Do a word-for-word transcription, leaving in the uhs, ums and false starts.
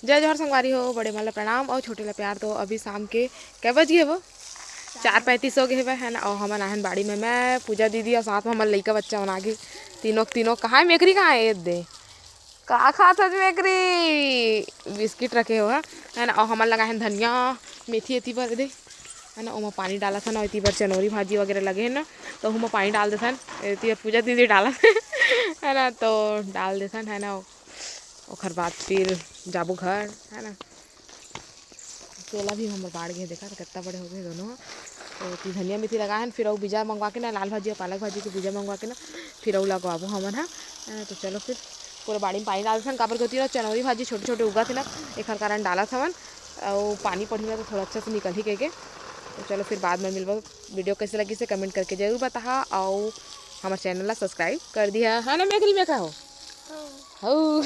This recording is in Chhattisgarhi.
जय जोहार संगवारी हो, बड़े मन ला प्रणाम अउ छोटे ला प्यार। तो अभी शाम के कै बज गे वो? चार पैंतीस हो गे हवय, है ना। अउ हमन आहन बाड़ी में, मैं, पूजा दीदी अउ साथ में हमर लइका बच्चा मन आ गे। तीनों तीनों कहाँ हे? मेकरी कहाँ हे? ए दे, का खात हस मेकरी? बिस्किट रखे हो, है ना। अउ हमन लगाए हन धनिया, मेथी एती बर दे, है ना। ओमा पानी डालत हन, अउ एती बर चनौरी भाजी वगैरह लगे हे ना, तो ओमा पानी डाल देथन। एती बर पूजा दीदी डालत हे, है ना, तो डाल देथन, है ना। ओखर बाद फिर जाबो घर, है ना। केला भी हमर बाढ़ गे, देखा तो कितना बड़े हो गए दोनों ह। तो एती धनिया मेथी लगाए हन, फिर अउ बीजा मंगवा के ना, लाल भाजी अउ पालक भाजी के बीजा मंगवा के ना, फिर अउ लगवाबो हमन ह। अ, तो चलो फिर पूरा बाड़ी में पानी डालथन, काबर के होती ना चनौरी भाजी छोटे छोटे उगत हे ना, एखर कारण डालत हवन। अउ पानी पड़ही ना तो थोड़ा अच्छा से निकलही कहिके। तो चलो फिर बाद में मिलबो। वीडियो कैसे लगी से कमेंट करके जरूर बताहा, अउ हमर चैनल ला सब्सक्राइब कर दिहा, है ना मेकरी? में का हो? हऊ।